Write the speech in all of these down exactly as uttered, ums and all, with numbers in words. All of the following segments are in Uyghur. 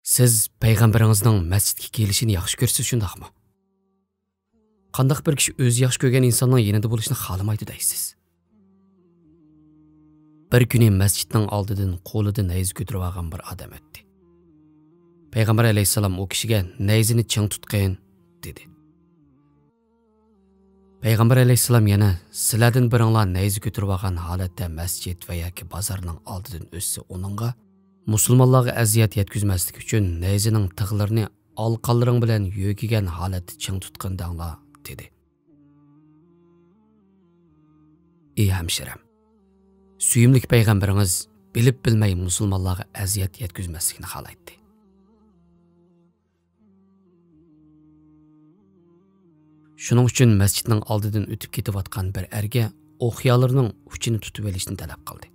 سىز پەيغەمبىرىڭىزنىڭ مەسچىتكە كېلىشىنى ياخشى كۆرىسىز، شۇنداقمۇ؟ قانداق بىر كىشى ئۆزى ياخشى كۆرگەن ئىنساننىڭ يېنىدا بولۇشنى خالىمايدۇ دەيسىز؟ بىر كۈنى مەسچىتنىڭ ئالدىدىن قولىدا نەيزە كۆتۈرۈپ ئالغان بىر ئادەم ئۆتتى. پەيغەمبەر ئەلەيھىسسالام ئۇ كىشىگە، «نەيزىنى چىڭ تۇتقىن» دېدى. پەيغەمبەر ئەلەيھىسسالام يەنە، «سىلەردىن بىرىڭلار نەيزە كۆتۈرۈپ ئالغان ھالەتتە مەسچىت ۋە ياكى بازارنىڭ ئالدىدىن ئۆتسە، ئۇنىڭغا، مۇسۇلمانلارغا ئەزىيەت يەتكۈزمەسلىك ئۈچۈن نەيزىنىڭ تىغلىرىنى ئالىقانلىرىڭ بىلەن يۆگىگەن ھالەتتە چىڭ تۇتقىن دەڭلار» دېدى. ئى ھەمشىرەم، سۆيۈملۈك پەيغەمبىرىڭىز بىلىپ بىلمەي مۇسۇلمانلارغا ئەزىيەت يەتكۈزمەسلىكنى خالايتتى. شۇنىڭ ئۈچۈن مەسچىتنىڭ ئالدىدىن ئۆتۈپ كېتىۋاتقان بىر ئەرگە ئوقيالىرىنىڭ ئۇچىنى تۇتۇۋېلىشنى تەلەپ قىلدى.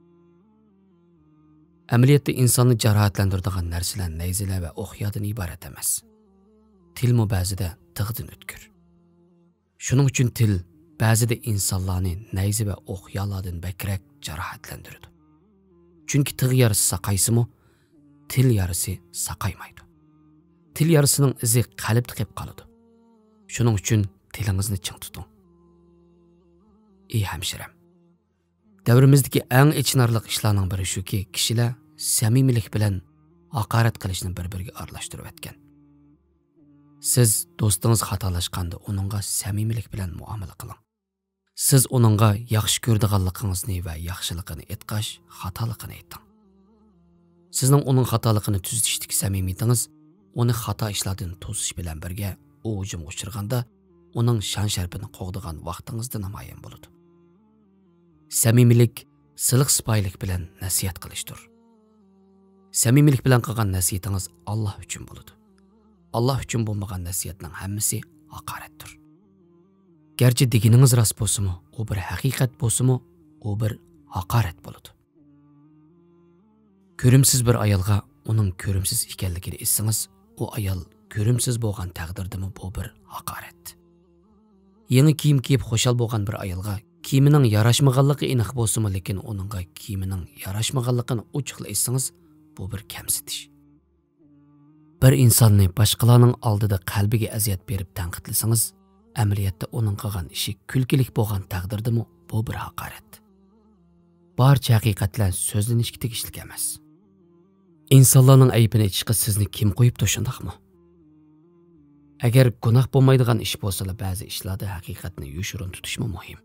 ئەمەلىيەتتە ئىنساننى جاراھەتلەندۈرىدىغان نەرسىلەر نەيزىلەر ۋە ئوقيادىن ئىبارەت ئەمەس. تىلمۇ بەزىدە تىغدىن ئۆتكۈر. شۇنىڭ ئۈچۈن تىل بەزىدە ئىنسانلارنى نەيزە ۋە ئوقيالاردىن بەكرەك جاراھەتلەندۈرىدۇ. چۈنكى تىغ يارىسى ساقايسىمۇ، تىل يارىسى ساقايمايدۇ. تىل يارىسىنىڭ ئىزى قەلبتە قېلىپ قالىدۇ. شۇنىڭ ئۈچۈن تىلىڭىزنى چىڭ تۇتۇڭ. ئى ھەمشىرەم، دەۋرىمىزدىكى ئەڭ ئېچىنارلىق ئىشلارنىڭ بىرى شۇكى، كىشىلەر سەمىمىيلىك بىلەن ھاقارەت قىلىشنى بىر-بىرىگە ئارىلاشتۇرۇۋەتكەن. سىز دوستىڭىز خاتالاشقاندا ئۇنىڭغا سەمىمىيلىك بىلەن مۇئامىلە قىلىڭ. سىز ئۇنىڭغا ياخشى كۆرىدىغانلىقىڭىزنى ۋە ياخشىلىقىنى ئېيتقاچ، خاتالىقىنى ئېيتىڭ. سىزنىڭ ئۇنىڭ خاتالىقىنى تۈزىتىشتىكى سەمىمىيىتىڭىز ئۇنى خاتا ئىشلاردىن توسۇش بىلەن بىرگە، ئۇ ھۇجۇمغا ئۇچرىغاندا ئۇنىڭ شان-شەرىپىنى قوغدىغان ۋاقتىڭىزدا نامايان بولىدۇ. سەمىمىيلىك سىلىق-سىپايىلىك بىلەن نەسىھەت قىلىشتۇر. سەمىمىيلىك بىلەن قىلغان نەسىھىتىڭىز ئاللا ئۈچۈن بولىدۇ. ئاللا ئۈچۈن بولمىغان نەسىھەتنىڭ ھەممىسى ھاقارەتتۇر. گەرچە دېگىنىڭىز راست بولسىمۇ، ئۇ بىر ھەقىقەت بولسىمۇ، ئۇ بىر ھاقارەت بولىدۇ. كۆرۈمسىز بىر ئايالغا ئۇنىڭ كۆرۈمسىز ئىكەنلىكىنى ئېيتسىڭىز، ئۇ ئايال كۆرۈمسىز بولغان تەقدىردىمۇ بۇ بىر ھاقارەت. يېڭى كىيىم كىيىپ خۇشال بولغان بىر ئايالغا كىيىمىنىڭ ياراشمىغانلىقى ئېنىق بولسىمۇ، لېكىن ئۇنىڭغا كىيىمىنىڭ ياراشمىغانلىقىنى ئوچۇقلا ئېيتسىڭىز، بۇ بىر كەمسىتىش. بىر ئىنساننى باشقىلارنىڭ ئالدىدا قەلبىگە ئەزىيەت بېرىپ تەنقىدلىسىڭىز، ئەمەلىيەتتە ئۇنىڭ قىلغان ئىشى كۈلكىلىك بولغان تەقدىردىمۇ بۇ بىر ھاقارەت. بارچە ھەقىقەتلەر سۆزلىنىشكە تېگىشلىك ئەمەس. ئىنسانلارنىڭ ئەيىبىنى ئېچىشقا سىزنى كىم قويۇپتۇ، شۇنداقمۇ؟ ئەگەر گۇناھ بولمايدىغان ئىش بولسىلا، بەزى ئىشلاردا ھەقىقەتنى يوشۇرۇن تۇتۇشمۇ مۇھىم.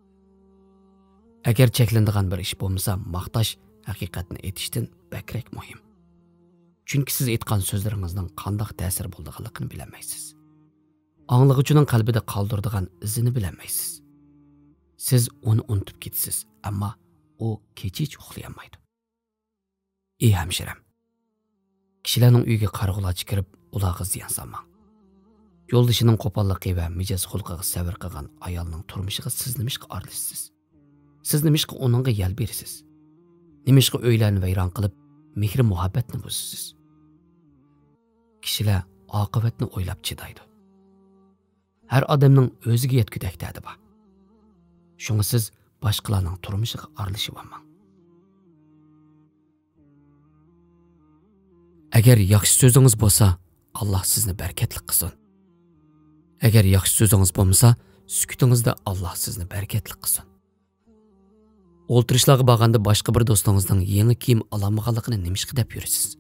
ئەگەر چەكلىنىدىغان بىر ئىش بولمىسا، ماختاش ھەقىقەتنى ئېيتىشتىن بەكرەك مۇھىم. چۈنكى سىز ئېيتقان سۆزلىرىڭىزنىڭ قانداق تەسىرى بولىدىغانلىقىنى بىلەلمەيسىز. ئاڭلىغۇچىنىڭ قەلبىدە قالدۇرىدىغان ئىزىنى بىلەلمەيسىز. سىز ئۇنى ئۇنتۇپ كېتىسىز، ئەمما ئۇ كېچىچە ئۇخلىيالمايدۇ. ئى ھەمشىرەم! كىشىلەرنىڭ ئۆيىگە قارىغۇلارچە كىرىپ، ئۇلارغا زىيان سالماڭ. يولدىشىنىڭ قوپاللىقى ۋە مىجەز خۇلقىغا سەۋر قىلغان ئايالنىڭ تۇرمۇشىغا سىز نېمىشقا ئارىلىشىسىز؟ سىز نېمىشقا ئۇنىڭغا يەل بېرىسىز؟ نېمىشقا ئۆيلەرنى ۋەيران قىلىپ، مېھرى مۇھەببەتنى بۇزىسىز؟ كىشىلەر ئاقىۋەتنى ئويلاپ چىدايدۇ. ھەر ئادەمنىڭ ئۆزىگە يەتكۈدەك دەردى بار. شۇڭا سىز باشقىلارنىڭ تۇرمۇشىغا ئارىلىشىۋالماڭ. ئەگەر ياخشى سۆزىڭىز بولسا، ئاللا سىزنى بەرىكەتلىك قىلسۇن. ئەگەر ياخشى سۆزىڭىز بولمىسا، سۈكۈتىڭىزدە ئاللا سىزنى بەرىكەتلىك قىلسۇن. ئولتۇرۇشلارغا بارغاندا باشقا بىر دوستىڭىزنىڭ يېڭى كىيىم ئالالمىغانلىقىنى نېمىشقا دەپ يۈرىسىز؟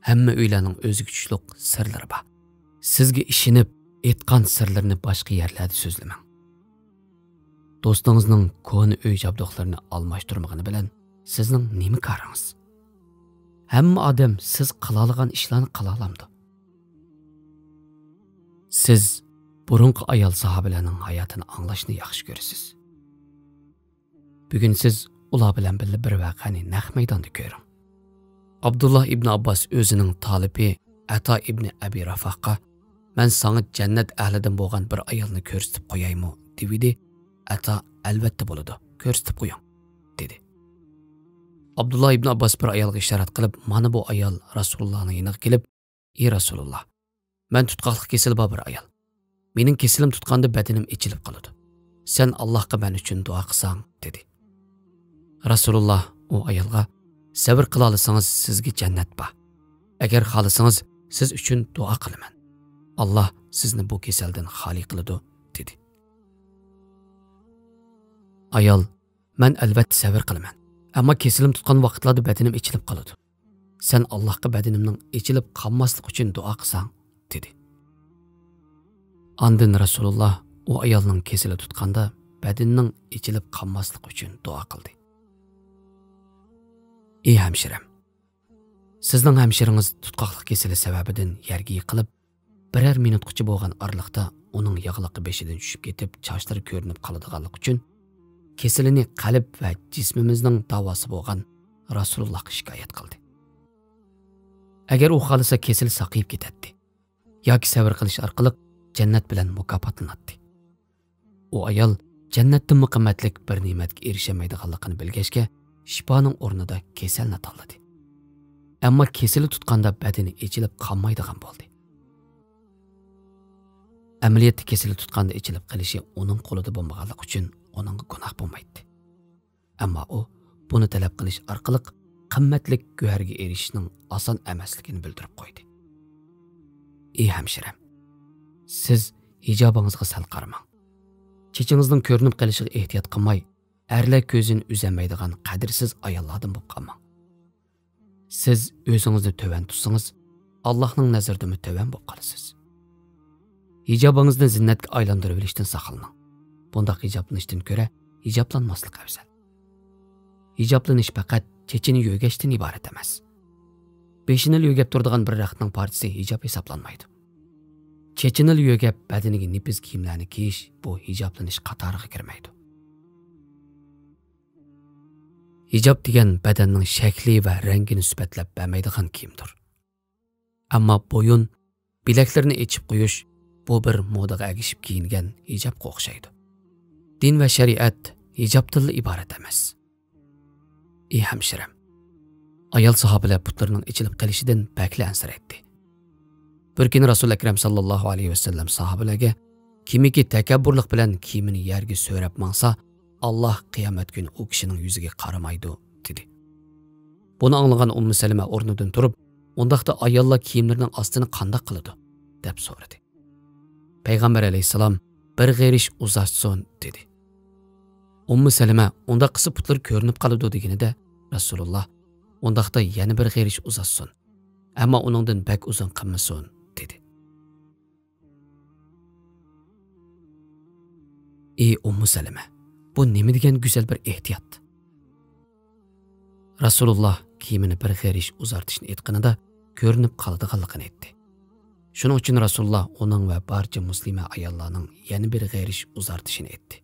ھەممە ئۆيلەرنىڭ ئۆزىگە چۈشلۈق سىرلىرى بار. سىزگە ئىشىنىپ، ئېيتقان سىرلىرىنى باشقا يەرلەردە سۆزلىمەڭ. دوستىڭىزنىڭ كونا ئۆي جابدۇقلىرىنى ئالماشتۇرمىغىنى بىلەن سىزنىڭ نېمە كارىڭىز؟ ھەممە ئادەم سىز قىلالىغان ئىشلارنى قىلالامدۇ؟ سىز بۇرۇنقى ئايال ساھابىلەرنىڭ ھاياتىنى ئاڭلاشنى ياخشى كۆرىسىز. بۈگۈن سىز ئۇلار بىلەن بىللە بىر ۋەقەنى نەق مەيداندا كۆرۈڭ. ئابدۇللا ئىبن ئابباس ئۆزىنىڭ تالىپى ئەتا ئىبنى ئەبى رافاھقا، «مەن ساڭا جەننەت ئەھلىدىن بولغان بىر ئايالنى كۆرسىتىپ قويايمۇ؟» دېۋىدى. ئەتا، «ئەلۋەتتە بولىدۇ، كۆرسىتىپ قويۇڭ» دېدى. ئابدۇللا ئىبن ئابباس بىر ئايالغا ئىشارەت قىلىپ، «مانا بۇ ئايال رەسۇلۇللانىڭ يېنىغا كېلىپ، ئى رەسۇلۇللا، مەن تۇتقاقلىق كېسىلى بار بىر ئايال. مېنىڭ كېسىلىم تۇتقاندا بەدىنىم ئېچىلىپ قالىدۇ. سەن ئاللاھقا مەن ئۈچۈن دۇئا قىلساڭ» دېدى. رەسۇلۇللا ئۇ ئايالغا، «سەۋر قىلالىسىڭىز سىزگە جەننەت بار. ئەگەر خالىسىڭىز، سىز ئۈچۈن دۇئا قىلىمەن. ئاللا سىزنى بۇ كېسەلدىن خالىي قىلىدۇ، دېدى. ئايال، مەن ئەلۋەتتە سەۋر قىلىمەن. ئەمما كېسىلىم تۇتقان ۋاقىتلاردا بەدىنىم ئېچىلىپ قالىدۇ. سەن ئاللاھقا بەدىنىمنىڭ ئېچىلىپ قالماسلىقى ئۈچۈن دۇئا قىلساڭ، دېدى. ئاندىن رەسۇلۇللا ئۇ ئايالنىڭ كېسىلى تۇتقاندا بەدىنىنىڭ ئېچىلىپ قالماسلىقى ئۈچۈن دۇئا قىلدى. ئى ھەمشىرەم، سىزنىڭ ھەمشىرىڭىز تۇتقاقلىق كېسىلى سەۋەبىدىن يەرگە يىقىلىپ، بىرەر مىنۇتقىچە بولغان ئارىلىقتا ئۇنىڭ ياغلىقى بېشىدىن چۈشۈپ كېتىپ، چاچلىرى كۆرۈنۈپ قالىدىغانلىقى ئۈچۈن، كېسىلىنى قەلب ۋە جىسمىمىزنىڭ داۋاسى بولغان رەسۇلۇللاھقا شىكايەت قىلدى. ئەگەر ئۇ خالىسا، كېسىلى ساقىيىپ كېتەتتى ياكى سەۋر قىلىش ئارقىلىق جەننەت بىلەن مۇكاپاتلىناتتى. ئۇ ئايال جەننەتتىنمۇ قىممەتلىك بىر نېمەتكە ئېرىشەلمەيدىغانلىقىنى بىلگەچكە، شىپانىڭ ئورنىدا كېسەلنى تاللىدى. ئەمما كېسىلى تۇتقاندا بەدىنى ئېچىلىپ قالمايدىغان بولدى. ئەمەلىيەتتە كېسىلى تۇتقاندا ئېچىلىپ قېلىشى ئۇنىڭ قولىدا بولمىغانلىقى ئۈچۈن ئۇنىڭغا گۇناھ بولمايتتى. ئەمما ئۇ بۇنى تەلەپ قىلىش ئارقىلىق قىممەتلىك گۆھەرگە ئېرىشىشنىڭ ئاسان ئەمەسلىكىنى بىلدۈرۈپ قويدى. ئى ھەمشىرەم، سىز ھىجابىڭىزغا سەل قارىماڭ. چېچىڭىزنىڭ كۆرۈنۈپ قېلىشىغا ئېھتىيات قىلماي، ئەرلەر كۆزىنى ئۈزەلمەيدىغان قەدىرسىز ئاياللاردىن بولۇپ قالماڭ. سىز ئۆزىڭىزنى تۆۋەن تۇتسىڭىز، ئاللاھنىڭ نەزىرىدىمۇ تۆۋەن بولۇپ قالىسىز. ھىجابىڭىزنى زىننەتكە ئايلاندۇرۇۋېلىشتىن ساقلىنىڭ. بۇنداق ھىجابلىنىشتىن كۆرە ھىجابلانماسلىق ئەۋزەل. ھىجابلىنىش پەقەت چېچىنى يۆگەشتىن ئىبارەت ئەمەس. بېشىنىلا يۆگەپ تۇرىدىغان بىر رەختنىڭ پارچىسى ھىجاب ھېسابلانمايدۇ. چېچىنىلا يۆگەپ، بەدىنىگە نېپىز كىيىملەرنى كىيىش بۇ ھىجابلىنىش قاتارىغا كىرمەيدۇ. ھىجاب دېگەن بەدەننىڭ شەكلى ۋە رەڭگىنى سۈپەتلەپ بەرمەيدىغان كىيىمدۇر. ئەمما بويۇن، بىلەكلىرىنى ئېچىپ قويۇش، بۇ بىر مودىغا ئەگىشىپ كىيىنگەن ھىجابقا ئوخشايدۇ. دىن ۋە شەرىئەت ھىجابتىنلا ئىبارەت ئەمەس. ئى ھەمشىرەم، ئايال ساھابىلەر پۇتلىرىنىڭ ئېچىلىپ قېلىشىدىن بەكلا ئەنسىرەيتتى. بىر كۈنى رەسۇل ئەكرەم ساللاللاھۇ ئەلەيھى ۋەسەللەم ساھابىلەرگە، كىمكى تەكەببۇرلۇق بىلەن كىيىمىنى يەرگە سۆرەپ ماڭسا، ئاللاھ قىيامەت كۈنى ئۇ كىشىنىڭ يۈزىگە قارىمايدۇ، دېدى. بۇنى ئاڭلىغان ئۇممۇ سەلىمە ئورنىدىن تۇرۇپ، ئۇنداقتا ئاياللار كىيىملىرىنىڭ ئاستىنى قانداق قىلىدۇ؟ دەپ سورىدى. پەيغەمبەر ئەلەيھىسسالام، بىر غېرىش ئۇزارتسۇن، دېدى. ئۇممۇ سەلىمە، ئۇنداق قىلسا پۇتلىرى كۆرۈنۈپ قالىدۇ، دېگىنىدە، رەسۇلۇللا، ئۇنداقتا يەنە بىر غېرىش ئۇزارتسۇن، ئەمما ئۇنىڭدىن بەك ئۇزۇن قىلمىسۇن، دېدى. ئى ئۇممۇ سەلىمە، بۇ نېمە دېگەن گۈزەل بىر ئېھتىيات! رەسۇلۇللا كىيىمىنى بىر غېرىش ئۇزارتىشنى ئېيتقىنىدا، كۆرۈنۈپ قالىدىغانلىقىنى ئېيتتى. شۇنىڭ ئۈچۈن رەسۇلۇللا ئۇنىڭ ۋە بارچە مۇسلىمە ئاياللارنىڭ يەنە بىر غېرىش ئۇزارتىشىنى ئېيتتى.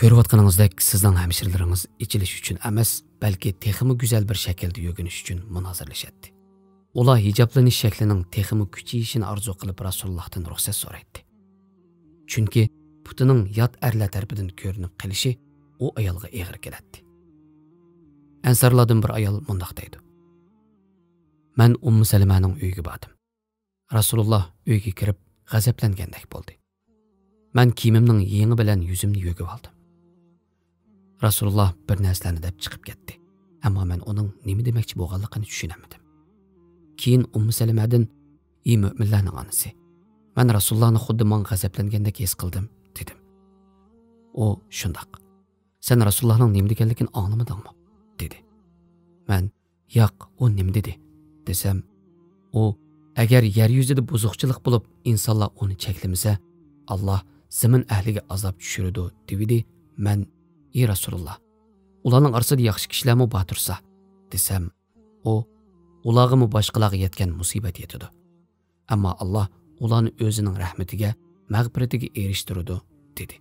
كۆرۈۋاتقىنىڭىزدەك، سىزنىڭ ھەمشىرىلىرىڭىز ئېچىلىش ئۈچۈن ئەمەس، بەلكى تېخىمۇ گۈزەل بىر شەكىلدە يۆگىنىش ئۈچۈن مۇنازىرىلىشەتتى. ئۇلار ھىجابلىنىش شەكلىنىڭ تېخىمۇ كۈچىيىشىنى ئارزۇ قىلىپ، رەسۇلۇللاھتىن رۇخسەت سورايتتى. چۈنكى پۇتىنىڭ يات ئەرلەر تەرىپىدىن كۆرۈنۈپ قېلىشى ئۇ ئايالغا ئېغىر كېلەتتى. ئەنسارلاردىن بىر ئايال مۇنداق دەيدۇ: مەن ئۇممۇ سەلىمەنىڭ ئۆيىگە باردىم. رەسۇلۇللا ئۆيگە كىرىپ، غەزەپلەنگەندەك بولدى. مەن كىيىمىمنىڭ يېڭى بىلەن يۈزۈمنى يۆگىۋالدىم. رەسۇلۇللا بىر نەرسىلەرنى دەپ چىقىپ كەتتى. ئەمما مەن ئۇنىڭ نېمە دېمەكچى بولغانلىقىنى چۈشىنەلمىدىم. كېيىن ئۇممۇ سەلىمەدىن، ئى مۆمىنلەرنىڭ ئانىسى، مەن رەسۇلۇللانى خۇددى ماڭا غەزەپلەنگەندەك ھېس قىلدىم، دېدىم. ئۇ، شۇنداق. سەن رەسۇلۇللانىڭ نېمە دېگەنلىكىنى ئاڭلىمىدىڭمۇ؟ دېدى. مەن، ياق، ئۇ نېمە دېدى؟ دېسەم، ئۇ، ئەگەر يەر يۈزىدە بۇزۇقچىلىق بولۇپ، ئىنسانلار ئۇنى چەكلىمىسە، ئاللا زېمىن ئەھلىگە ئازاب چۈشۈرىدۇ، دېۋىدى. مەن، ئى رەسۇلۇللا، ئۇلارنىڭ ئارىسىدا ياخشى كىشىلەرمۇ بار تۇرسا، دېسەم، ئۇ، ئۇلارغىمۇ باشقىلارغا يەتكەن مۇسىبەت يېتىدۇ. ئەمما ئاللا ئۇلارنى ئۆزىنىڭ رەھمىتىگە، مەغپىرىتىگە ئېرىشتۈرىدۇ، دېدى.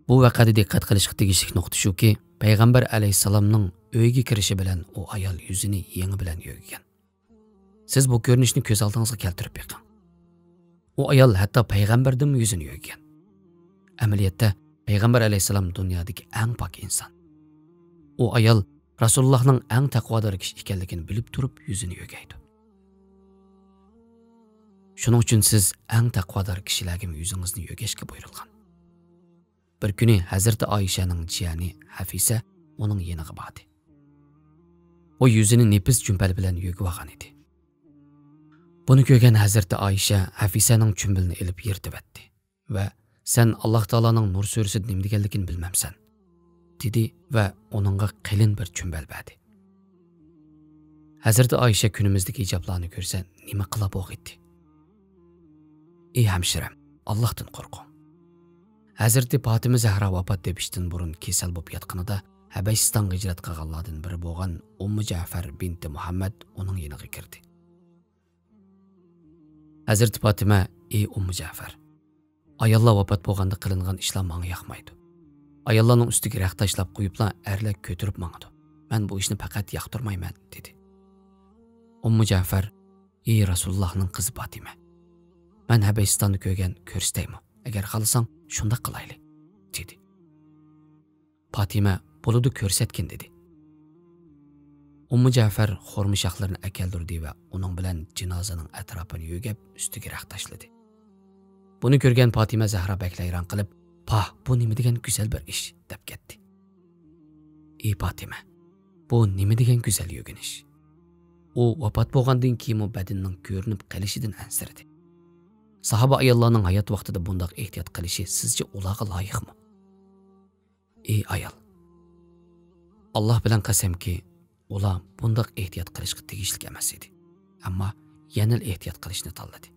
بۇ ۋەقەدە دىققەت قىلىشقا تېگىشلىك نۇقتا شۇكى، پەيغەمبەر ئەلەيھىسسالامنىڭ ئۆيىگە كىرىشى بىلەن ئۇ ئايال يۈزىنى يېڭى بىلەن يۆگىگەن. سىز بۇ كۆرۈنۈشنى كۆز ئالدىڭىزغا كەلتۈرۈپ بېقىڭ. ئۇ ئايال ھەتتا پەيغەمبەردىنمۇ يۈزىنى يۆگىگەن. ئەمەلىيەتتە، پەيغەمبەر ئەلەيھىسسالام دۇنيادىكى ئەڭ پاك ئىنسان. ئۇ ئايال رەسۇلۇللاھنىڭ ئەڭ تەقۋادار كىشى ئىكەنلىكىنى بىلىپ تۇرۇپ يۈزىنى يۆگەيدۇ. شۇنىڭ ئۈچۈن سىز ئەڭ تەقۋادار كىشىلەرگىمۇ يۈزىڭىزنى يۆگەشكە بۇيرۇلغان. بىر كۈنى ھەزرىتى ئائىشەنىڭ جىيەنى ھەفىسە ئۇنىڭ يېنىغا باردى. ئۇ يۈزىنى نېپىز چۈمبەل بىلەن يۆگىۋالغان ئىدى. بۇنى كۆرگەن ھەزرىتى ئائىشە ھەفىسەنىڭ چۈمبىلىنى ئېلىپ يىرتىۋەتتى ۋە «سەن ئاللاھ تائالانىڭ نۇر سۈرىسىدە نېمە دېگەنلىكىنى بىلمەمسەن؟» دېدى ۋە ئۇنىڭغا قېلىن بىر چۈمبەل بەردى. ھەزرىتى ئائىشە كۈنىمىزدىكى ھىجابلارنى كۆرسە نېمە قىلا بوغىتتى؟ ئى ھەمشىرەم، ئاللاھتىن قورقۇڭ. ھەزرىتى پاتىمە زەھرا ۋاپات تېپىشتىن بۇرۇن كېسەل بولۇپ ياتقىنىدا ھەبەشىستانغا ھىجرەت قىلغانلاردىن بىرى بولغان ئۇممۇ جەفەر بىنتى مۇھەممەد ئۇنىڭ يېنىغا كىردى. ھەزرىتى پاتىمە: «ئى ئۇممۇ جەفەر، ئاياللار ۋاپات بولغاندا قىلىنغان ئىشلار ماڭا ياقمايدۇ. ئاياللارنىڭ ئۈستىگە رەخت تاشلاپ قويۇپلا ئەرلەر كۆتۈرۈپ ماڭىدۇ. مەن بۇ ئىشنى پەقەت ياقتۇرمايمەن» دېدى. ئۇممۇ جەفەر: «ئى رەسۇلۇللاھنىڭ قىزى پاتىمە، مەن ھەبەشىستاندا كۆرگەن كۆرسىتەيمۇ؟ ئەگەر خالىساڭ شۇنداق قىلايلى» دېدى. پاتىمە: «بولىدۇ، كۆرسەتكىن» دېدى. ئۇممۇ جەفەر خورما شاخلىرىنى ئەكەلدۈردى ۋە ئۇنىڭ بىلەن جىنازىنىڭ ئەتراپىنى يۆگەپ ئۈستىگە رەخت تاشلىدى. بۇنى كۆرگەن پاتىمە زەھرا بەكلا ھەيران قېلىپ: «پاھ، بۇ نېمە دېگەن گۈزەل بىر ئىش» دەپ كەتتى. ئى پاتىمە، بۇ نېمە دېگەن گۈزەل يۆگىنىش! ئۇ ۋاپات بولغاندىن كېيىنمۇ بەدىنىنىڭ كۆرۈنۈپ قېلىشىدىن ئەنسىرىدى. ساھابە ئاياللارنىڭ ھايات ۋاقتىدا بۇنداق ئېھتىيات قىلىشى سىزچە ئۇلارغا لايىقمۇ؟ ئى ئايال، ئاللاھ بىلەن قەسەمكى، ئۇلار بۇنداق ئېھتىيات قىلىشقا تېگىشلىك ئەمەس ئىدى. ئەمما يەنىلا ئېھتىيات قىلىشنى تاللىدى.